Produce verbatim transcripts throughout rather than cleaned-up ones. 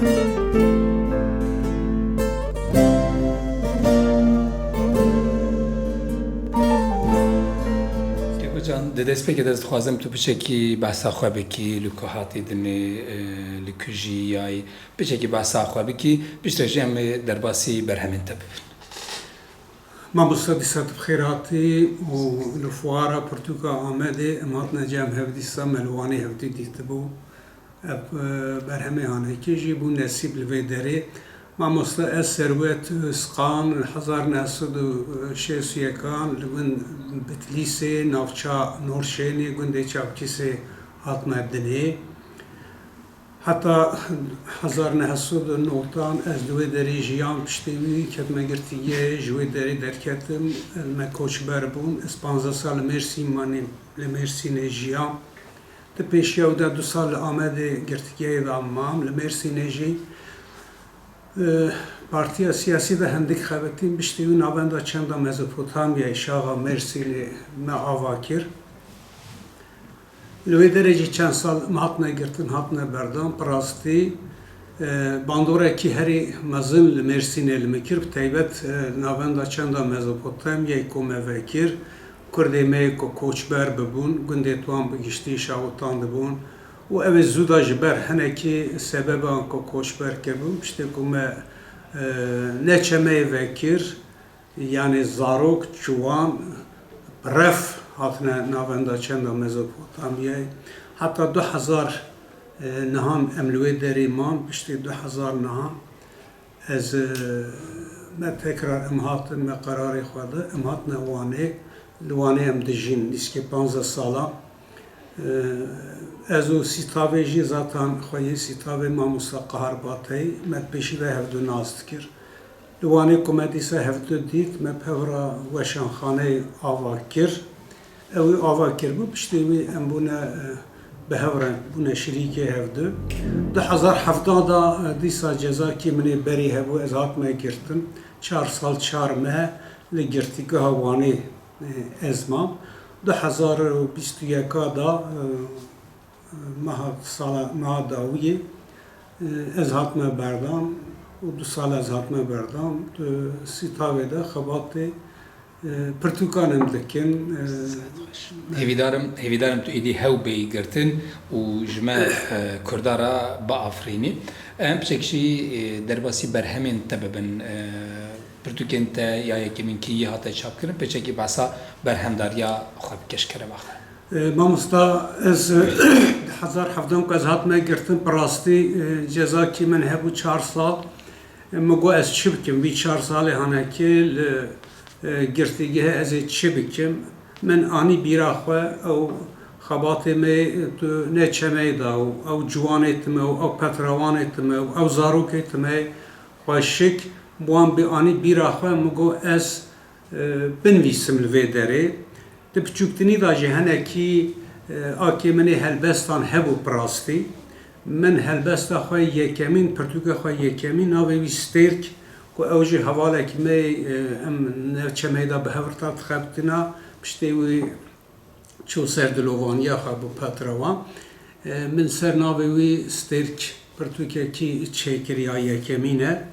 Keko can, di destpêkê de ez dixwazim tu piçekî behsa xwe bikî, li ku hatî dinê, e, li ku jiyayî, piçekî behsa xwe bikî, piştre jî em ê derbasî berhemên te bibin. Mamoste, dîsa tu bi xêr hatî û li fuara pirtûka Amedê em hatine cem hev dîsa me li Wanê hevdî dîtibû. Ev, e, berhemê hanekê jî bû nesîb li vê derê. Mamoste, ez Serwet Sqan, hezar neh sed û şêst û yekan li gund Bitlîsê, navça Norşênê, gundê Çavkîsê hatime dinê. Heta hezar neh sed û newtan ez li wê derê jiyam, piştî wî ketime girtîgehê, ji wê derê derketim, me koçber bûn. Ez panzdeh sal li Mêrsîn manîm, li Mêrsînê jiyam. Di pêşiya wî de du sal li Amedê girtîgehê de mam, li Mêrsînê jî, e, partiya siyasî de hindik xebitîm, piştî wî navenda çenda Mezopotamyayê, şaxa Mêrsînê me ava kir. Li wê derê jî çend sal em hatine girtin, hatine berdan, bi rastî, e, bandorekî herî mezin li Mêrsînê li min kir, bi taybet, e, navenda çenda Mezopotamyayê ku me vekir, Kurdê me yê ku koçber bibûn, gundê wan bi giştî şawitandibûn û ew ê zû de ji ber hinekî sebeban ku koçber kiribûn, piştê ku me, e, ne çemeyê vekir, yanî zarok, ciwan, bi ref hatine navenda çenda Mezopotamyayê. Heta du hezar, e, nihan em li wê derê man, piştî du hezar nihan. Ez, e, me tekrar em hatin, me qerarê xwe da, em hatine Wanê, li Wanê em dijîn, nîskê panzdeh sala. E, ez û Sîtavê jî zaten xweyê Sîtavê mamosta Qahar Batey, me pêşî de hevdu nas dikir. Li Wanê ku me dîsa hevdu dît, me bi hev re weşanxaneyê ava kir. Ew ê ava kiribû, piştî wî em bûne, e, bi hev re bûne şirîkê hevdu. Du hezar hevdeh de, e, dîsa cezakî min ê berî hebû, ez hatime girtin. Çar sal çar meh li girtîgeha Wanê, e, ez mam. Du hezar û bîst û yeka de, e, meha sala, meha dawiyê, e, ez hatime berdan û du sal ez hatime berdan. Tu Sîtavê de xebatê, e, pirtûkan em dikin. E, Hêvîdarim, hêvîdarim tu êdî hew bêyî girtin û ji me, e, Kurda re biafirînî. Em piçek jî, e, derbasî berhemên te bibin. E, pirtûkên te ya yekemîn kî yî hate çapkirin, piçekî behsa berhemdariya xwe bike ji kerema xwe. E, mamosta, ez, e, di hezar hevdeh ku ez hatime girtin, bi rastî, e, cezakî min hebû çar sal. E, min got, ez çi bikim? Vî çar salê hanekê li, e, girtîgehê ez ê çi bikim? Min anî bîra xwe ew xebatê me, e, tu ne çemeyê da û ew ciwanê tune û ew petrewanê tune û ew zarokê tune xweşik, bi wan bê anî bîra xwe, min got, ez, e, binivîsim li vê derê. Di piçûktinî de jî hinekî, e, akê min ê helbestan hebû bi rastî. Min helbesta xwe yekemîn, pirtûka xwe yekemîn, navê wî Stêrk, ku ew jî hevalekî me, e, em ne çemeyê de bi hev re dixebitîna, piştê wî çû ser dilovaniya xwe bi petrewan. E, min ser navê wî Stêrk pirtûkekî çêkiriya yekemîn e.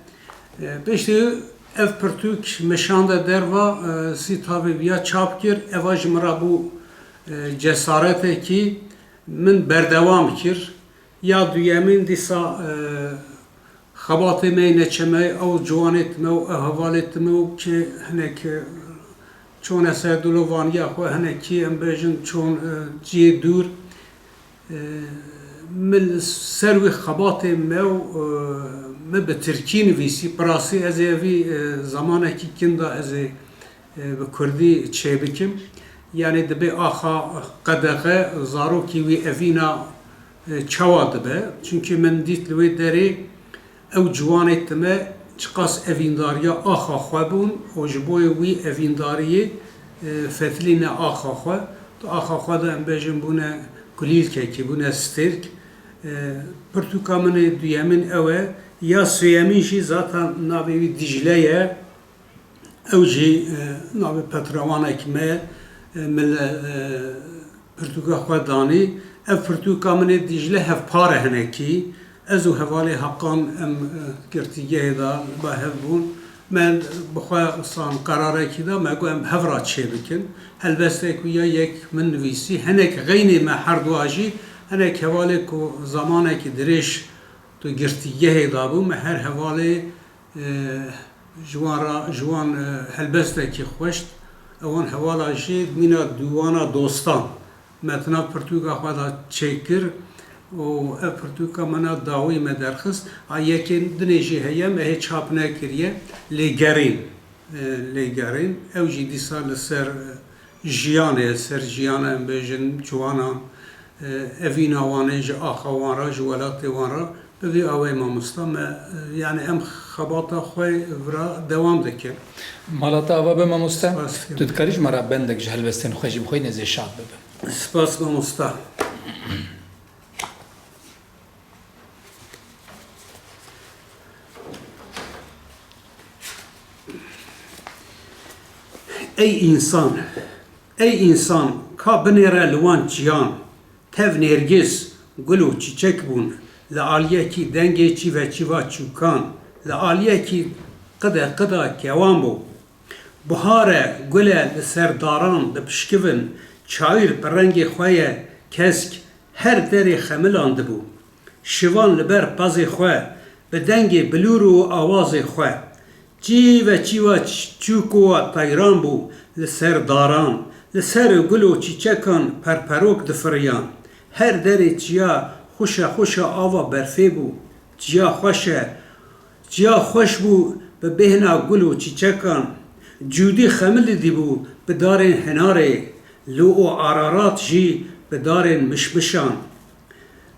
E, piştî ev pirtûk min şande derva, e, Sîtavê viya çap kir. Eva ji min re bû, e, cesaretekî, min berdewam kir. Ya duyemîn dîsa, e, xebatê me yê neçemeyê, ew ciwanê tune û ew hevalê tune û kê hinek, e, çûne ser dilovaniya xwe, hinekî em bêjin çûn, e, cihê dûr. E, min li ser wî xebatê me û, e, me bi tirkî nivîsî. Bi rastî ez ê evî, e, zemanekî kin de ez ê, e, bi kurdî çêbikim. Yanî dibê axa qedexe, zarokî wî evîna, e, çawa dibe? Çunkî min dît li wê derê ew ciwanê tune çiqas evîndariya axa xwe bûn û ji bo wî evîndariyê, e, fetilîne axa xwe. Tu axa xwe de em bêjin bûne kulîlkekî, bûne stêrk. E, pirtûka min ê duyemîn ew e. Ya sêyemîn jî zaten navê wî Dîcle ye. Ew jî, e, navê petrewanek me, e, min li, e, pirtûka xwe danî. Ev pirtûka min ê Dîcle hevpar e hinekî. Ez û hevalê Heqan em, e, girtîgehê de li ba hev bûn. Me bi xwe san qerarekî da, me got em hev re çêbikin. Helbestek wî ya yek min nivîsî, hinek xeynê me herduwa jî, hinek hevalê ku zamanekî dirêj tu girtîgehê de bû, me her hevalê, e, ji wan re, ji wan, e, helbestekî xweşt, ewan hevala jî mîna dîwana dostan. Me di nav pirtûka xwe de çêkir û ev pirtûka me na dawî me derxist. A yekên dinê jî heye, me hê çap nekiriye. Lêgerîn, e, lêgerîn. Ew jî dîsa li ser, e, jiyanê, ser jiyana, em bêjin, ciwanan, e, evîna wan ê ji axa wan re, ji welatê wan re. Bi vî awayî mamosta me, e, yani em xebata xwe vira dewam dikin. Mala te ava be mamoste. Spas dikim. Tu dikarî ji me re bendek ji helbestên xwe jî bixwînî, ez ê şad bibim. Spas mamosta. Ey însan, ey însan, ka binêre li wan çiyan, tev nêrgiz, gul û çîçek bûn, li aliyekî dengê çîveçîva çûkan, li aliyekî qide qida kewan bû. Buhar e, gul e, li ser daran dipişkivin, çayir bi rengê xwe ye, kesk her derê xemilandibû. Şivan li ber pezê xwe, bi dengê bilûr û awazê xwe, çî ve çî ve ç-, çûk û teyran bû li ser daran, li ser gul û çîçekan perperok difiriyan. Her derê çiya xwişe xwişe ava berfê bû. Çiya xweş e, Çiya xweş bû bi bêhna gul û çîçekan. Cûdî xemilî dîbû bi darên hinarê, lû û ararat jî bi darên mişmişan.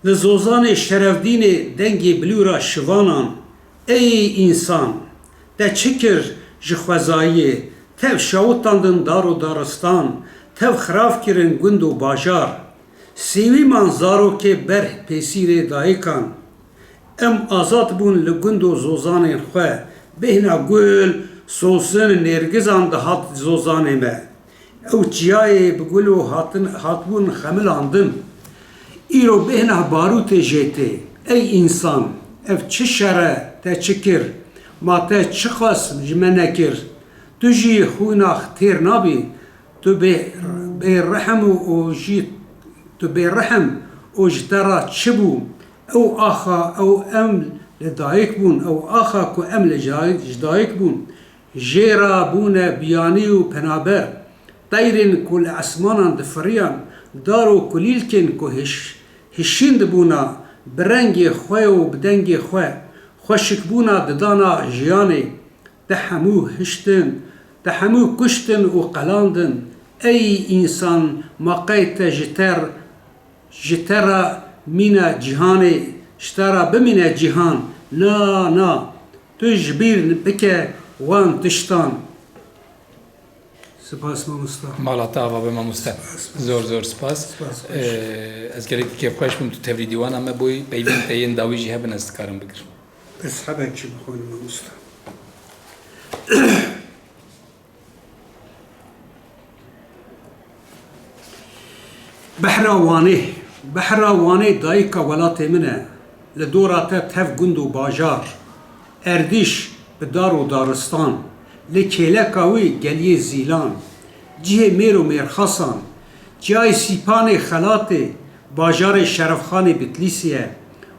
Li zozanê Şerevdînê dengê bilûra şivanan, ey însan, te çi kir ji xwezayiyê, tev şawitandin dar û daristan, tev xirav kirin gund û bajar. Sêwî man zarokê ber pêsîrê dayikan. Em azad bûn li gund û zozanên xwe. Bêhna gul, sosin, nêrgizan dihat zozanê me. Ew çiyayê bi gul û hatin, hatbûn xemilandin. Îro bêhna barûtê jê tê. Ey însan, ev çi şer e te çi kir? Ma te çiqas ji me nekir? Tu jî xwîna têr nabî? Tu bê, bêrehm û, û jî, tu bêrehm û ji te re çi bû? Ew axa, ew em li dayik bûn, ew axa ku em li jay-, ji dayik bûn, jê re bûne biyanî û penaber. Teyrên ku li esmanan difiriyan, dar û kulîlkên ku hiş-, hişîn dibûna, bi rengê xwe û bi dengê xwe, xweşikbûna didana jiyanê. Te hemû hiştin, te hemû kuştin û qelandin. Ey însan, ma qey te ji te r-, ji te re mîne cîhanê, ji te re bimîne cîhan? Na, na, tu ji bîr bike wan tiştan. Spas mamosta. Mala te ava be mamoste. Spas, spas. Zor zor spas. Spas, xweş. Ee, ez gelek kêfxweş bûm tu tevlî dîwana me bûyî. Peyvên te yên dawî jî hebin ez dikarim bigirim. Ez hebekî bixwînim mamosta. Behra Wanê, Behra Wanê dayika welatê min e. Li dora te tev gund û bajar, Erdîş bi dar û daristan, li kêleka wî geliyê Zîlan, cihê mêr û mêrxasan, çiyayê Sîpanê Xelatê, bajarê Şerefxanê Bitlîsî ye.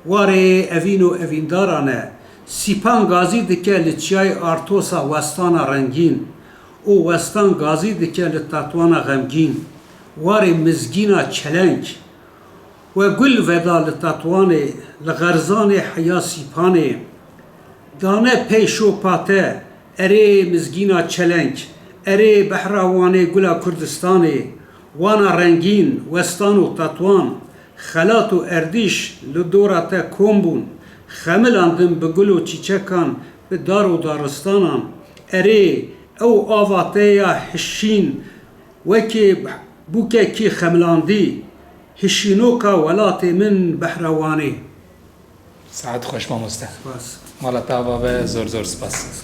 Warê evîn û evîndaran e. Sîpan gazî dike li çiyayê Artosa westana rengîn û westan gazî dike li Tetwana xemgîn. Warê mizgîna çeleng. We gul veda li Tetwanê, li Xerzanê heya Sîpanê. Dane pey şo pate, erê mizgîna çeleng, erê behra Wanê gula Kurdistanê, wana rengîn, westan û Tetwan, Xelat û Erdîş li dora te kom bûn, xemilandin bi gul û çîçekan, bi dar û daristanan. Erê, ew ava te ya hişîn, wekî bûkekî xemilandî, hişînoka welatê min behra Wanê. Saet xweş mamoste. Spas. Mala te ava be, zor zor spas.